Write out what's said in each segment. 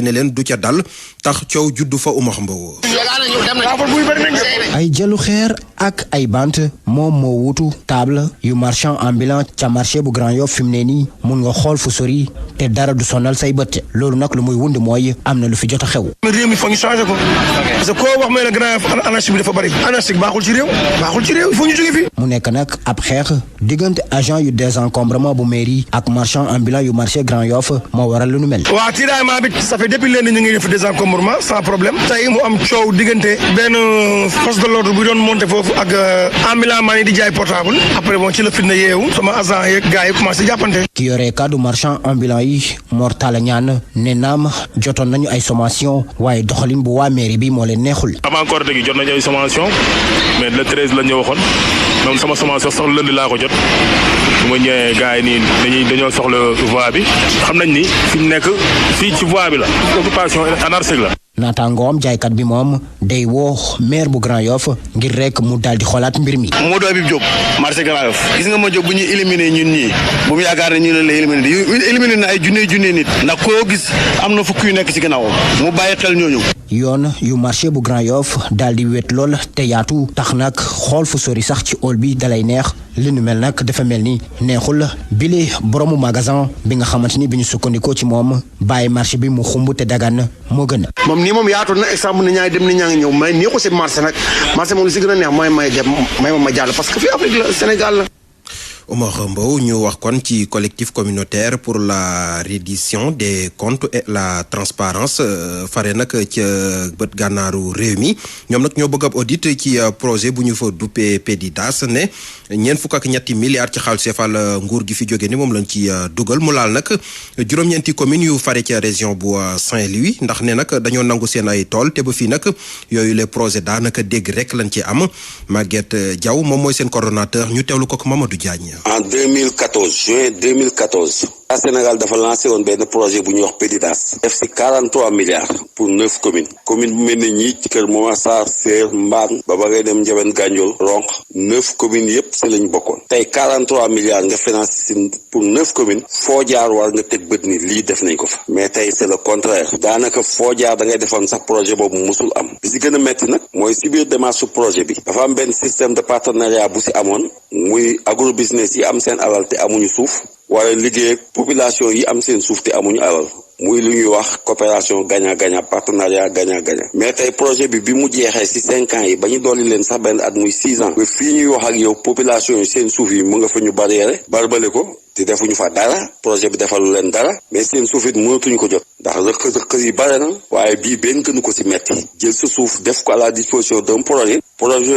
ne leen du ca dal tax coow juddu fa Umar Mbow. ay jëlu xeer ak ay bant moom moo wutu table yu marchand ambulant ca marché bu Grand Yoff fi mu ne nii mun nga xool fu sori te dara du sonal say bët loolu nag lu muy wund mooy am na lu fi jot a xew. réew mi foog ñu changé ko parce que koo wax mooy la Grand Yoff anarchie bi dafa bari anarchie baaxul ci réew il faut ñu jóge fi. mu nekk nag ab xeex diggante agent yu désencombrement bu mairie ak marchand ambulant yu marché Grand Yoff moo waral lu nu mel. waaw tiraillement bi ça fait depuis lundi ñu ngi def désencombrement sans problème tey mu am coow diggante benn force de l'ordre bu doon monté foofu ak ambulant maa ngi di jaay portable après bon ci la fitna yeewu sama agent yeeg gars yi commencé jàppante. ki yore kaddu marchand ambulant yi Mor Talla Ñaan ne naam jotoon nañu ay sommation waaye doxalin bu waa mairie bi moo leen neexul. avant Korité gi jot nañu ay sommation mais le 13 la ñu waxoon même sama sommation sax lundi laa ko jot bu ma ñëwee gars yi nii dañoo soxla voie bi xam nañ ni fi mu nekk fii ci voie bi la occupation anarchique la. naataangoom jaaykat bi moom day woo maire bu Grand Yoff ngir rek mu daal di xoolaat mbir mi. Modou Habib Diop marché Grand Yoff gis nga ma Diop bu ñuy éliminer ñun ñii bu mu yaakaar ne ñu leen lay éliminer na ay junne nit ndax koo gis am na fukk yu nekk ci gannaaw mu bàyyi xel ñooñu. yoon yu marché bu Grand Yoff daal di wet lool te yaatu tax nag xool fu sori sax ci hall bi dalay neex li nu mel nag dafa mel ni neexul bile boromu magasin bi nga xamante ni bi ñu sukkandikoo ci moom bàyyi marché bi mu xumb te dagan moo gën a. moom nii moom yaatu na exemple ni ñaa ngi dem ni ñaa ngi ñëw may nii ko si marché nag marché moom li si gën a neex mooy may ma jàll parce que fii Afrique la Sénégal la. Omar Mbow ñu wax kon ci collectif communautaire pour la reddition des comptes et la transparence fare nag ca bët gànnaaru réew mi ñoom nag ñoo bëgg ab audit ci projet bu ñu fa duppee PDIDAS ne ñeent fukk ak ñetti milliards ci xaalis CFA nguur gi fi jóge ni moom lañ ci dugal mu laal nag juróom-ñeenti communes yu fare ca région bu Saint-Louis ndax ne nag dañoo nangu seen ay tool te ba fii nag yooyu les projets daanaka dégg rek lañ ci am Maguette Diaw moom mooy seen coordonnateur ñu teewlu ko ak Mamadou Diagne. En 2014 juin 2014 a Sénégal dafa lancé woon benn projet bu ñuy wax PDIDAS def si 43 milliards pour 9 communes commune bu mel ne ñii ci Kër Momar Sarr Séer Mbaan ba ba ngay dem Ndiabène Gandiol Ronk 9 communes yëpp si lañ bokkoon tey 43 milliards nga financé si pour 9 communes foo jaar war nga teg bët ni lii def nañ ko fa mais tey c'est le contraire daanaka foo jaar da ngay defoon sax projet boobu musul am bi si gën a metti nag mooy si biir démarche su projet bi dafa am benn système de partenariat bu si amoon muy agro business yi am seen alal te amuñu suuf wala liggéey ak population yi am seen suuf te amuñu alal muy lu ñuy wax coopération gagnant-gagnant partenariat gagnant-gagnant mais tey projet bi mu jeexee ci 5 ans yi ba ñu dolli leen sax benn at muy 6 ans ba fii ñuy wax ak yow population yi seen suuf yi mu nga fa ñu barbale ko te defuñu fa dara projet bi defalu leen dara mais seen suuf it mënatuñu ko jot ndax rëq yi bare na waaye bii benn gënu ko ci metti jël sa suuf def ko à la disposition d'un projet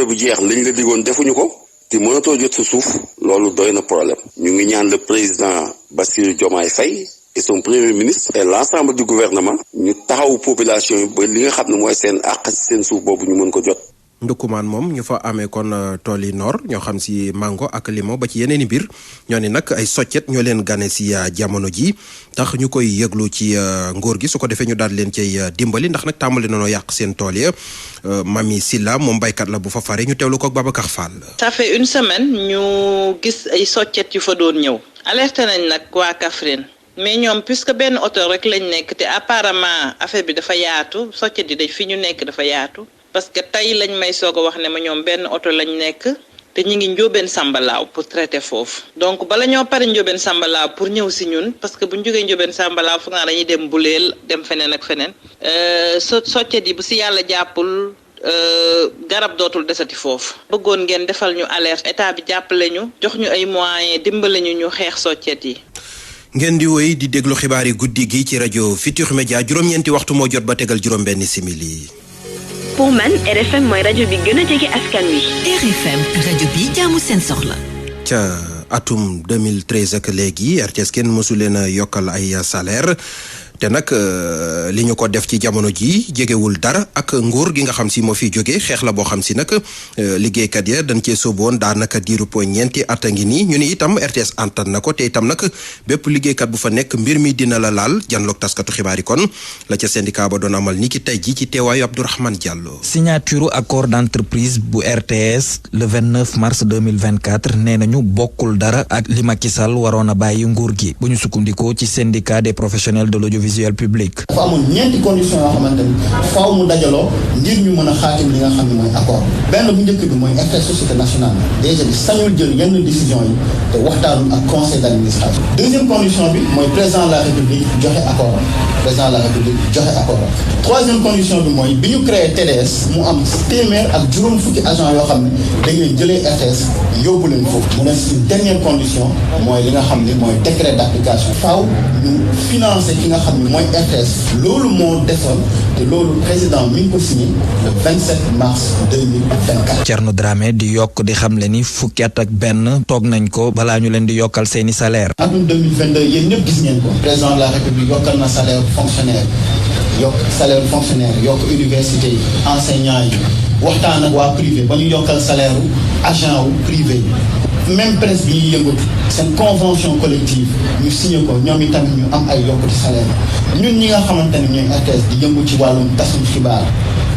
bu jeex liñ la digoon defuñu ko te mënatoo jot sa suuf loolu doy na problème ñu ngi ñaan le président Bassirou Diomaye Faye et son premier ministre et l'ensemble du gouvernement ñu taxawu population yi ba li nga xam ne mooy seen àq ci seen suuf boobu ñu mën ko jot. Ndukkumaan moom ñu fa amee kon tool yi noor ñoo xam si mango ak limon ba ci yeneen i mbir ñoo ni nag ay soccet ñoo leen gane si jamono ji tax ñu koy yëglu ci nguur gi su ko defee ñu daal leen cay dimbali ndax nag tàmbali nañoo yàq seen tool ya Mami Silla moom baykat la bu fa fare ñu teewlu ko ak Babacar Fall. Ça fait une semaine ñu gis ay soccet yu fa doon ñëw alerté nañ nag waa Kaffrine mais ñoom puisque benn oto rek lañ nekk te apparemment affaire bi dafa yaatu soccet yi dañ fi ñu nekk dafa yaatu. parce que tey lañ may soog a wax ne ma ñoom benn oto lañ nekk te ñu ngi njóobeen sambalaaw pour traiter foofu donc bala ñoo pare njóobeen sambalaaw pour ñëw si ñun parce que bu ñu jógee njóobeen sambalaaw foog naa dañuy dem buleel dem feneen ak feneen soccet yi bu si yàlla jàppul garab dootul desati foofu bëggoon ngeen defal ñu alerte état bi jàppale ñu jox ñu ay moyens dimbale ñu xeex soccet yi. ngeen di woy di déglu xibaar yi guddi gi ci rajo Futurs Médias juróom-ñeenti waxtu moo jot ba tegal juróom-benn simili. pour man RFM mooy rajo bi gën a jege askan wi. RFM rajo bi jaamu seen soxla. ca atum 2013 ak léegi RTS kenn mësu leen a yokkal ay salaire te nag li ñu ko def ci jamono ji jegewul dara ak nguur gi nga xam si moo fi jóge xeex la boo xam si nag liggéeykat ya dañ cee sóoboon daanaka diiru po ñeenti at a ngi nii ñu ni itam RTS antan na ko te itam nag bépp liggéeykat bu fa nekk mbir mi dina la laal janloog taskatu xibaar yi kon la ca syndicat ba doon amal ni ki tey ji ci teewaayu Abdourahmane Diallo. signature accord d'entreprise bu RTS le 29 mars 2024 nee nañu bokkul dara ak li Macky Sall waroon a bàyyi nguur gi bu ñu sukkandikoo ci syndicat des professionnels de l'audiovisuel l'audiovisuel public. dafa amoon ñeenti conditions yoo xamante ni faaw mu dajaloo ngir ñu mën a xaatim li nga xam ne mooy accord benn bu njëkk bi mooy RTS société nationale déjà bi sañul jël yenn décision yi te waxtaanul ak conseil d'administration. deuxième condition bi mooy président de la république joxe accord troisième condition bi mooy bi ñu créé TDS mu am téeméer ak juróom fukki agent yoo xam ne dañ leen jëlee RTS yóbbu leen foofu mu nekk une dernière condition mooy li nga xam ne mooy décret d'application faaw ñu financer ki nga xam ne mooy RTS loolu moo defoon te loolu président mi ngi ko signé le 27 mars 2024. Thierno Dramé di yokk di xamle ni fukki at ak benn toog nañ ko balaa ñu leen di yokkal seeni salaire. atum 2022 yéen ñëpp gis ngeen ko président de la république yokkal na salaire fonctionnaire yokk université yi enseignants yi waxtaan ak waa privé ba ñu yokkal salaire agent wu privé yi même presse bi ñuy yëngatu seen convention collective ñu signé ko ñoom itamit ñu am ay yokkute salaire ñun ñi nga xamante ne ñooy RTS di yëngu ci wàllum tasum xibaar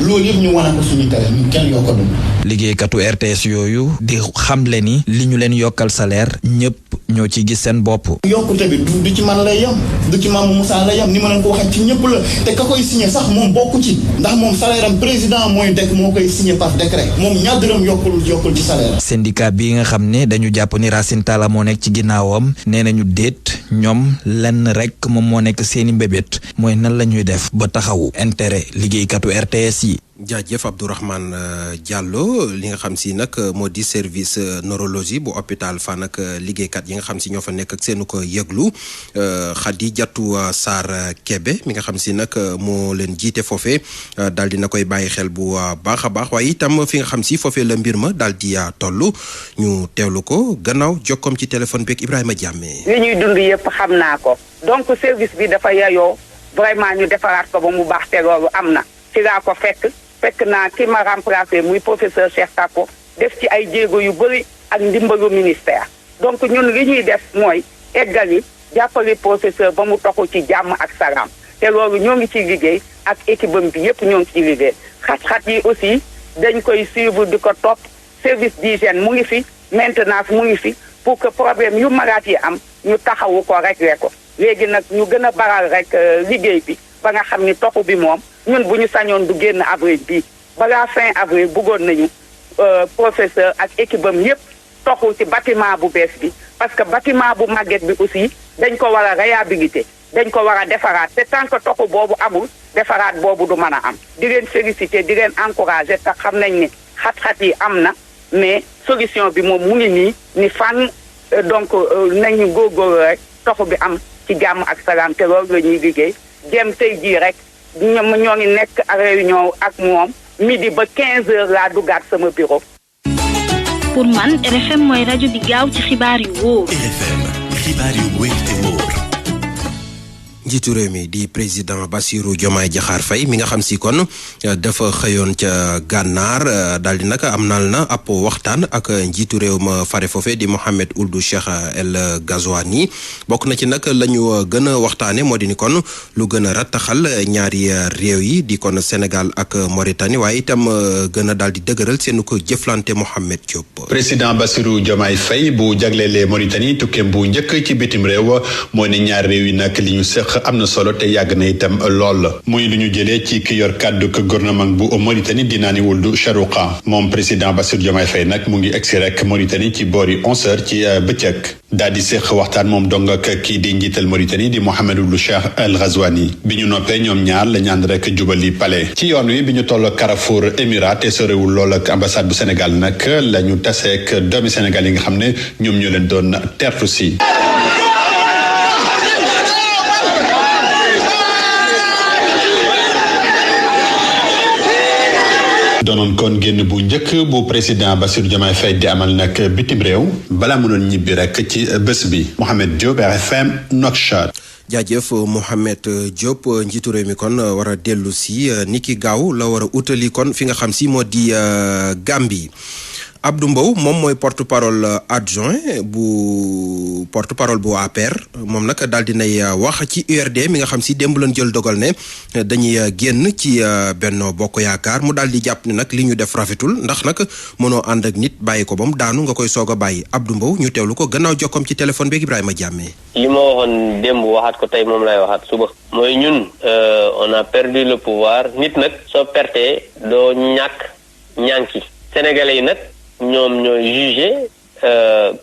loolu yëpp ñu wane ko suñu tere ñun kenn yokkatu. liggéeykatu RTS yooyu di xamle ni li ñu leen yokkal salaire ñëpp ñoo ci gis seen bopp. yokkute bi du ci man lay yem du ci Mamou Moussa lay yem ni ma leen ko waxee ci ñëpp la te ka koy signé sax moom bokku ci ndax moom salaire am président moo koy signé par décret moom ñaar dërëm yokkul ci salaire. syndicat bi nga xam ne dañu jàpp ni Racine Talla moo nekk ci ginnaawam nee nañu déet ñoom lenn rek moom moo nekk seeni mbébét mooy nan la ñuy def ba taxawu intérêt liggéeykatu RTS yi. jaajëf Abdourahmane Diallo li nga xam si nag moo di service neurologie bu hôpital Fann ak liggéeykat yi nga xam si ñoo fa nekk ak seenu ko yëglu Khadijatou Sarr Kébé mi nga xam si nag moo leen jiite foofee daal di na koy bàyyi xel bu baax a baax waaye itam fi nga xam si foofee la mbir ma daal di toll ñu teewlu ko gannaaw jokkoom ci téléphone beeg Ibrahima Diamé. li ñuy dund yëpp xam naa ko donc service bi dafa yayoo vraiment ñu defaraat ko ba mu baax te loolu am na ci laa ko fekk naa ki ma remplacé muy professeur Cheikh Tako def ci ay jéego yu bëri ak ndimbalu ministère donc ñun li ñuy def mooy eggali jàppale professeur ba mu toxu ci jàmm ak salaam te loolu ñoo ngi ciy liggéey ak équipe bi yépp ñoo ngi ciy liggéey xat-xat yi aussi dañ koy suivre di ko topp service d'hygiène mu ngi fi maintenance mu ngi fi pour que problème yu malade yi am ñu taxawu ko régler ko léegi nag ñu gën a baral rek liggéey bi ba nga xam ni toxu bi moom ñun bu ñu sañoon du génn avril bii balaa fin avril bëggoon nañu professeur ak équipe am yépp toxu ci bâtiment bu bees bi parce que bâtiment bu màgget bi aussi dañ ko war a réhabiliter dañ ko war a defaraat te tant que toxu boobu amul defaraat boobu du mën a am di leen féliciter di leen encourager te xam nañ ni xat-xat yi am na mais solution bi moom mu ngi nii ni fan donc nañu góorgóorlu rek toxu bi am ci jàmm ak salaam te loolu la ñuy liggéey dem tey jii rek ñoo ngi nekk réunion ak moom midi ba 15 heures laa duggaat sama bureau. pour man RFM mooy rajo bi gaaw ci xibaar yu wóor. RFM xibaar yu wóor te wóor. njiitu réew mi di président Bassirou Diomaye Diakhar Faye mi nga xam si kon dafa xëyoon ca gànnaar daal di nag am naal na ab waxtaan ak njiitu réew ma fare foofe di Mohamed Ould Cheikh El Ghazouani bokk na ci nag la ñu gën a waxtaane moo di ni kon lu gën a rattaxal ñaari réew yi di kon Sénégal ak Mauritanie waaye itam gën a daal di dëgëral seenu ko jëflante Mohamed Diop. président Bassirou Diomaye Faye bu jaglelee Mauritanie tukkeem bu njëkk ci bitim réew moo ne ñaari réew yi nag li ñu sëq am na solo te yàgg na itam lool muy lu ñu jëlee ci ki yor kàddu gouvernement bu Mauritanie di Nani Ould Charouqa moom président Bassirou Diomaye Faye nag mu ngi egsi rek Mauritanie ci boori 11h ci bëccëg daal di séq waxtaan moom dong ak kii di njiital Mauritanie di Mohamed Ould Cheikh El Ghazouani bi ñu noppee ñoom ñaar la ñaan rek jubali palais ci yoon wi bi ñu toll Carrefour Émirat te sorewul lool ak ambassade bu Sénégal nag la ñu taseek doomi Sénégal yi nga xam ne ñoom ñoo leen doon tertu si. doonoon kon génn bu njëkk bu président Bassirou Diomaye Faye di amal nag bitim réew balaa mu doon ñibbi rek ci bés bi Mohamed Diop RFM Nouakchott. jaajëf Mohamed Diop njiitu réew mi kon war a dellu si niki gaaw la war a utali kon fi nga xam si moo di Gambie. Abdou Mbow moom mooy porte-parole adjoint bu porte-parole bu APR moom nag daal dinay wax ci URD mi nga xam si démb lañ jël dogal ne dañuy génn ci Benno Bokk Yaakaar mu daal di jàpp ne nag li ñu def rafetul ndax nag mënoo ànd ak nit bàyyi ko ba mu daanu nga koy soog a bàyyi Abdou Mbow ñu teewlu ko gannaaw jokkoom ci téléphone beeg Ibrahima Diamé. li ma waxoon démb waxaat ko tey moom lay waxaat suba mooy ñun on a perdu le pouvoir nit nag soo pertee doo ñànki sénégalais yi nag ñoom ñooy jugé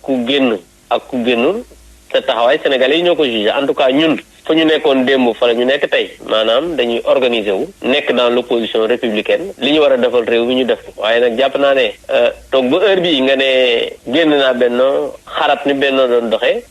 ku génn ak ku génnul te taxawaay sénégalais yi ñoo ko jugé en tout cas ñun fa ñu nekkoon démb fa la ñu nekk tey maanaam dañuy organiser wu nekk dans l'opposition républicaine li ñu war a defal réew mi ñu def ko waaye nag jàpp naa ne toog ba heure bii nga ne génn naa Benno xarab ni Benno doon doxee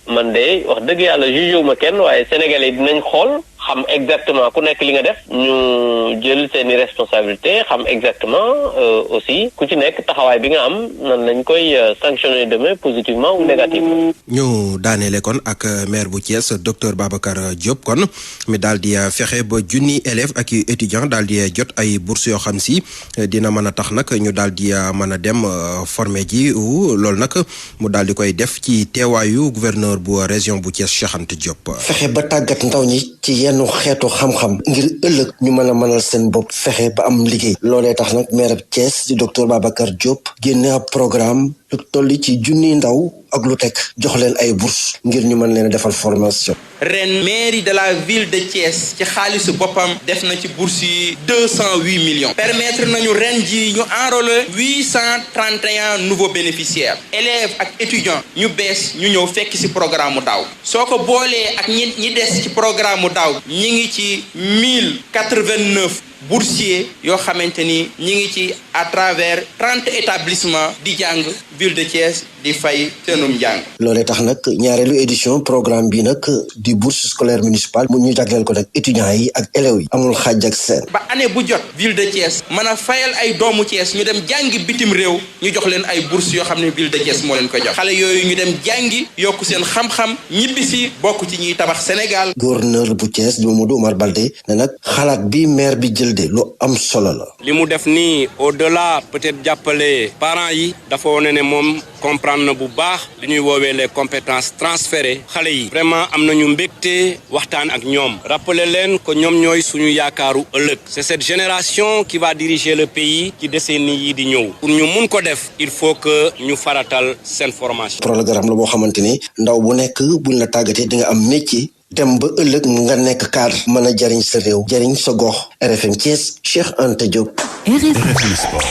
man de wax dëgg yàlla jugé wu ma kenn waaye sénégalais yi dinañ xool xam exactement ku nekk li nga def ñu jël seeni responsabilité xam exactement aussi ku ci nekk taxawaay bi nga am nan lañ koy sanctionner demain positivement ou négativement. ñu daaneele kon ak maire bu Thiès docteur Babacar Diop kon mi daal di fexe ba junni élèves ak étudiants daal di jot ay bourses yoo xam si dina mën a tax nag ñu daal di mën a dem former ji loolu nag mu daal di koy def ci teewaayu gouverneur bu région bu Thiès Cheikh Anta Diop. fexe ba tàggat ndaw ñi ci yenn xeetu xam-xam ngir ëllëg ñu mën a mënal seen bopp fexe ba am liggéey loolee tax nag maire Thiès di docteur Babacar Diop génne ab programme lu tolli ci junni ndaw ak lu teg jox leen ay bourse ngir ñu mën leen a defal formation. ren mairie de la ville de Thiès ci xaalisu boppam def na ci bourse yi 208 millions. permettre nañu ren ji ñu enrôler 831 nouveaux bénéficiaires élèves ak étudiants ñu bees ñu ñëw fekk ci programme mu daaw soo ko boolee ak ñi des ci programme mu daaw ñi ngi ci 1089 boursiers yoo xamante ni ñi ngi ci à travers 30 établissements di jàng ville de Thiès di fay seenum njàng. loolee tax nag ñaareelu édition programme bi nag di bourse scolaire municipale mu ñu jagleel ko nag étudiants yi ak élèves yi amul xaaj ak seen. ba année bu jot ville de Thiès mën a fayal ay doomu Thiès ñu dem jàngi bitim réew ñu jox leen ay bourses yoo xam ne ville de Thiès moo leen ko jox xale yooyu ñu dem jàngi yokk seen xam-xam ñibbisi bokk ci ñuy tabax Sénégal. gouverneur bu Thiès di Mamadou Oumar Baldé ne nag xalaat bi maire bi jël de lu am solo la. li mu def nii au-delà peut-être jàppale parents yi dafa wone ne moom comprendre na bu baax li ñuy woowee les compétences transférées xale yi vraiment am nañu mbégte waxtaan ak ñoom rappeler leen que ñoom ñooy suñu yaakaaru ëllëg c'est cette génération qui va diriger le pays ci décennie yi di ñëw pour ñu mun ko def il faut que ñu faratal seen formation. programme la boo xamante ni ndaw bu nekk buñ la tàggatee di nga am métier. dem ba ëllëg nga nekk cadre mën a jariñ sa réew jariñ sa gox. RFM Thiès Cheikh Anta Diop. RFM Sport.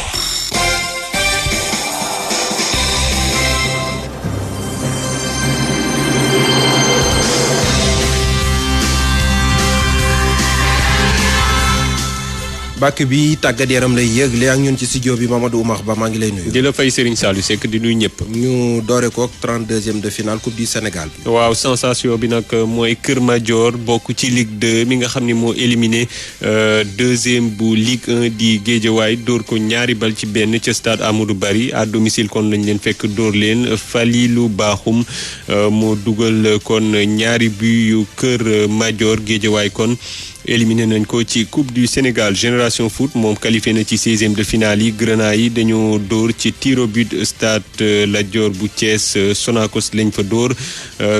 bàkk bi tàggat yaram lay yëgle ak ñun ci studio bi Mamadou Oumar Ba maa ngi lay nuyu. di la fay Serigne Saliou Seck di nuyu ñëpp. ñu doore ko ak 32e de finale coupe du Sénégal bi. waaw sensation bi nag mooy Kër Madior bokk ci Ligue 2 mi nga xam ni moo éliminé deuxième bu Ligue 1 di Guédiawaye dóor ko ñaari bal ci benn ca stade Amadou Barry à domicile kon lañ leen fekk dóor leen Falilou Bakhoum moo dugal kon ñaari but yu Kër Madior Guédiawaye kon. éliminé nañ ko ci coupe du Sénégal Génération Foot moom qualifié na ci 16e de finale yi Grenat yi dañoo dóor ci tir au but stade Lat Dior bu Thiès Sonacos lañ fa dóor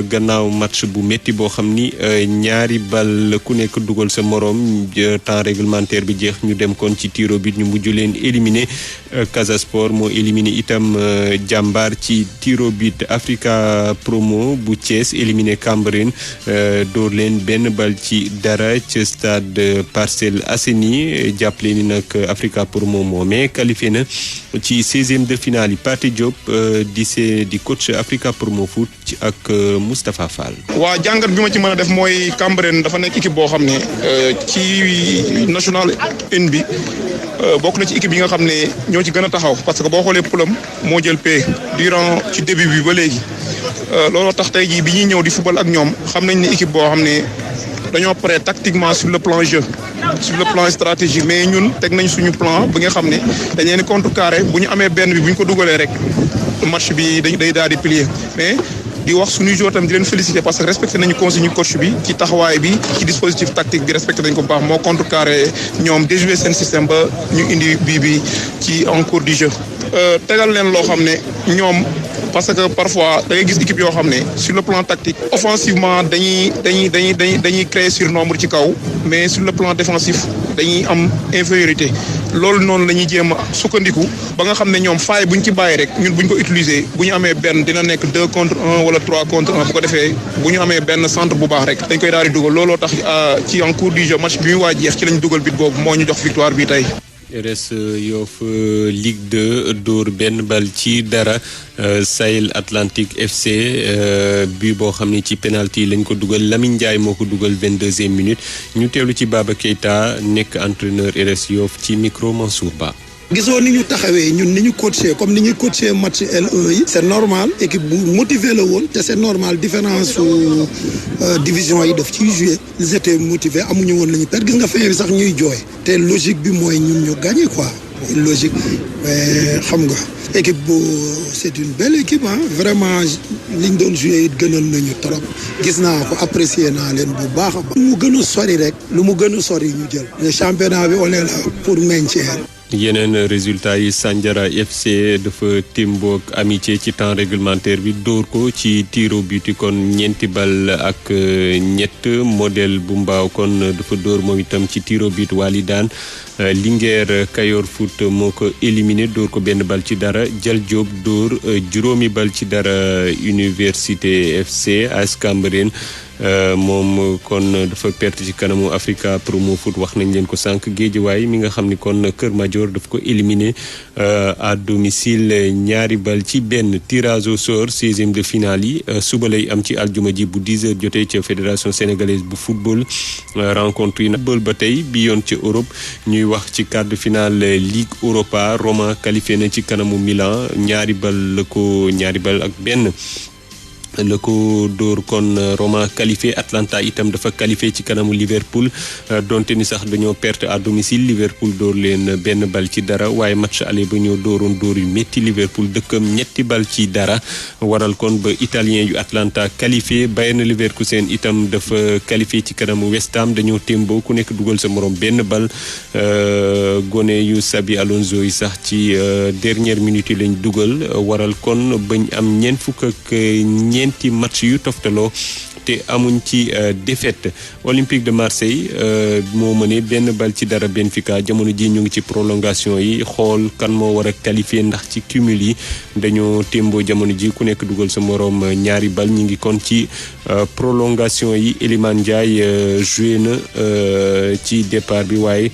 gannaaw match bu métti boo xam ni ñaari bal ku nekk dugal sa morom temps réglementaire bi jeex ñu dem kon ci tir au but ñu mujj leen éliminé Casa Sport moo éliminé itam Jàmbaar ci tir au but Africa Promo bu Thiès éliminé Cambérène dóor leen benn bal ci dara ci stade Parcelles Assainies jàppale ni nag Africa Promo moomee qualifié na ci 16e de finale yi Pathé Diop di coach Africa Promo Foot ci ak Moustapha Fall. waa jàngat bi ma ci mën a def mooy Cambérène dafa nekk équipe boo xam ne ci national 1 bi bokk na ci équipe yi nga xam ne ñoo ci gën a taxaw parce que boo xoolee poulam moo jël paie durant ci début bi ba léegi looloo tax tey jii bi ñuy ñëw di football ak ñoom xam nañ ne équipe boo xam ne dañoo prêt tactiquement sur le plan jeu sur le plan stratégique mais ñun teg nañ suñu plan bi nga xam ne dañ leen contrecarré bu ñu amee benn bi bu ñu ko dugalee rek match bi day daal di plier mais di wax suñuy joueurs tam di leen féliciter parce que respecté nañu consigne coach bi ci taxawaay bi ci dispositif tactique bi respecté nañ ko bu baax moo contrecarré ñoom déjouer seen système ba ñu indi bii bi ci en cours du jeu tegal leen loo xam ne ñoom parce que parfois da ngay gis équipe yoo xam ne sur le plan tactique offensivement dañuy créer surnombre ci kaw mais sur le plan défensif dañuy am infériorité loolu noonu la ñuy jéem a sukkandiku ba nga xam ne ñoom faay bu ñu ci bàyyi rek ñun bu ñu ko utiliser bu ñu amee benn dina nekk 2 contre 1 wala 3 contre 1 bu ko defee bu ñu amee benn centre bu baax rek dañ koy daal di dugal looloo tax ci en cours du jeu match bi muy waa jeex ci lañ dugal bit boobu moo ñu jox victoire bi tey. RS Yoff Ligue 2 dóor benn bal ci dara Sahel Atlantique FC bi boo xam ne ci penalty lañ ko dugal Lamine Ndiaye moo ko dugal 22e minute ñu teewlu ci Baba Keita nekk entraîneur RS Yoff ci micro Mansour Ba. gisoo ni ñu taxawee ñun ni ñu coaché comme ni ñuy coaché match L1 yi c'est normal équipe bu motivé la woon te c'est normal différence su division yi daf ciy joué ils étaient motivés amuñu woon la ñu perdre gis nga fin bi sax ñuy jooy te logique bi mooy ñun ñu gagné quoi logique mais xam nga équipe bu c'est une belle équipe ah vraiment liñ doon joué it gënal nañu trop gis naa ko apprécier naa leen bu baax a baax. lu mu gën a sori rek lu mu gën a sori ñu jël le championnat bi on est là pour maintien. yeneen résultat yi Sandiara FC dafa timboog amitié ci temps réglementaire bi dóor ko ci tir au but kon ñeenti bal ak ñett modèle bu mbaaw kon dafa dóor moom itam ci tir au but Walidaan Linguère Kayor Foot moo ko éliminé dóor ko benn bal ci dara Jal Diop dóor juróomi bal ci dara Université FC AS Cambérène moom kon dafa perte ci kanamu Africa Promo Foot wax nañ leen ko sànq Guédiawaye mi nga xam ni kon Kër Madior daf ko éliminé à domicile ñaari bal ci benn tirage au sort 16e de finale yi suba lay am ci aljuma ji bu 10h jotee ca fédération sénégalaise bu football rencontre yi nag football ba tey bi yoon ci Europe ñuy wax ci quart de finale Ligue Europa Roma qualifié na ci kanamu Milan ñaari bal ak benn la ko dóor kon Roma qualifié Atlanta itam dafa qualifié ci kanamu Liverpool donte ni sax dañoo perte à domicile Liverpool dóor leen benn bal ci dara waaye match aller ba ñoo dóoroon dóor yu métti Liverpool dëkkam ñetti bal ci dara waral kon ba italien yu Atlanta qualifié Bayern Leverkusen itam dafa qualifié ci kanamu West Ham dañoo témboo ku nekk dugal sa morom benn bal gone yu Xabi Alonso yi sax ci dernière minute yi lañ dugal waral kon bañ am ñeent fukk ak ñeenti match yu toftaloo te amuñ ci défaite Olympique de Marseille moo mëne benn bal ci dara Benfica jamono ji ñu ngi ci prolongation yi xool kan moo war a qualifier ndax ci cumul yi dañoo témboo jamono ji ku nekk dugal sa moroom ñaari bal ñi ngi kon ci prolongation yi Elimane Ndiaye joué na ci départ bi waaye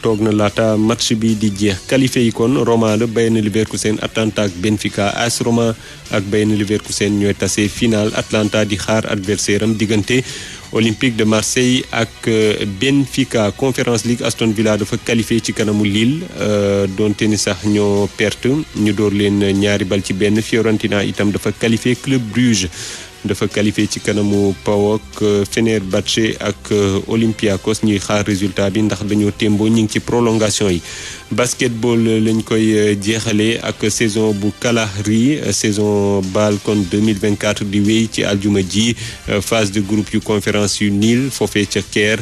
toog na laata match bi di jeex qualifié yi kon Roma la Bayern Leverkusen Atalanta ak Benfica AS Roma ak Bayern Leverkusen ñooy tase final Atalanta di xaar adversaire am diggante Olympique de Marseille ak Benfica Conference League Aston Villa dafa qualifié ci kanamu Lille donte ni sax ñoo perte ñu door leen ñaari bal ci benn Fiorentina itam dafa qualifié Club Bruges dafa qualifié ci kanamu PAOK Fenerbahçe ak Olympiakos ñuy xaar résultat bi ndax dañoo témboo ñu ngi ci prolongation yi basketball lañ koy jeexalee ak saison bu Kalahari saison BAL kon 2024 di wéy ci aljuma ji phase de groupe yu conférence yu niil foofee ca Caire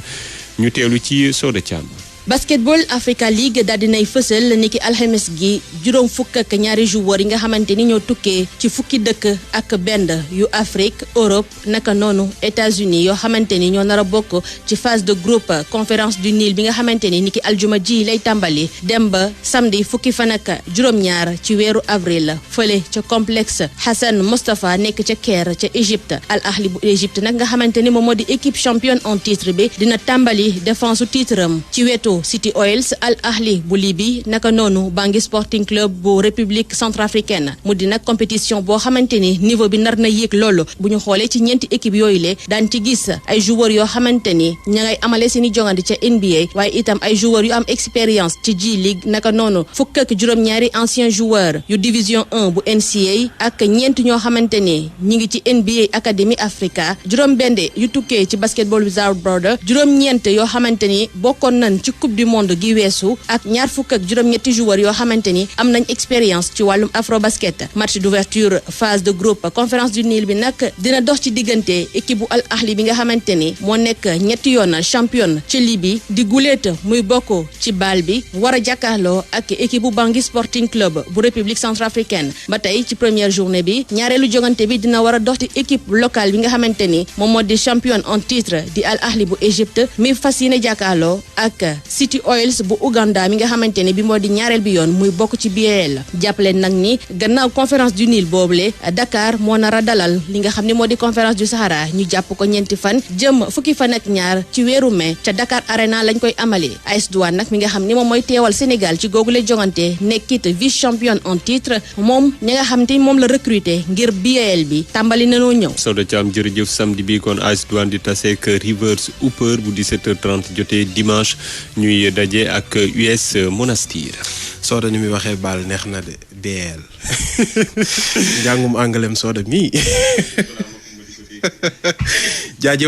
ñu teelu ci Soda Thiam. Basketball Africa League daal dinay fësal niki alxames gi juróom fukk ak ñaari joueurs yi nga xamante ni ñoo tukkee ci fukki dëkk ak benn yu Afrique Europe naka noonu États-Unis yoo xamante ni ñoo nar a bokk ci phase de groupe conférence du Nil bi nga xamante ni niki aljuma ji lay tàmbali dem ba samedi fukki fan ak juróom-ñaar ci weeru avril fële ca complexe Hassan Mostafa nekk ca Caire ca Égypte Al Ahli bu Égypte nag nga xamante ni moom moo di équipe championne en titre bi dina tàmbali défense su titre am ci wetu City Oils Al Ahli bu Libye naka noonu Bangui Sporting Club bu République centrafricaine mu di nag compétition boo xamante ni niveau bi nar na yéeg loolu bu ñu xoolee ci ñeenti équipe yooyu le daan ci gis ay joueurs yoo xamante ni ña ngay amale seeni jongante ca NBA waaye itam ay joueurs yu am expérience ci G League naka noonu fukk ak juróom-ñaari anciens joueurs yu division 1 bu NCA ak ñeent ñoo xamante ni ñi ngi ci NBA Academy Africa juróom-benn yu tukkee ci Basketball Without Border juróom-ñeent yoo xamante ni bokkoon nañ ci coupe du monde gi weesu ak ñaar fukk ak juróom-ñetti joueurs yoo xamante ni am nañ expérience ci wàllum afrobasket. match d'ouverture phase de groupe conférence du Nil bi nag dina dox ci diggante équipe bu Al Ahli bi nga xamante ni moo nekk ñetti yoon championne ci Libye di guléet muy bokk ci BAL bi war a jàkkaarloo ak équipe bu Bangui Sporting Club bu République centrafricaine. ba tey ci première journée bi ñaareelu jogante bi dina war a dox ci équipe locale bi nga xamante ni moom moo di championne en titre di Al Ahli bu Égypte mi fas yéene jàkkaarloo ak City Oils bu Ouganda mi nga xamante ni bi moo di ñaareel bi yoon muy bokk ci BAL. jàppale nag ni gannaaw conférence du Nil boobule Dakar moo nar a dalal li nga xam ne moo di conférence du Sahara ñu jàpp ko ñeenti fan jëm fukki fan ak ñaar ci weeru mai ca Dakar Arena lañ koy amalee. AS Douanes nag mi nga xam ni moom mooy teewal Sénégal ci googule jongante nekkit vice championne en titre moom ñi nga xam te moom la recruter ngir BAL bi tàmbali nañoo ñëw. Soda Thiam jërëjëf. samedi bi kon AS Douanes di taseek Rivers Hooper bu 17h30 jotee dimanche ñuy daje ak US Monastir. Soda ni muy waxee baal neex na de BAL njàngum anglais Soda mi jaajëf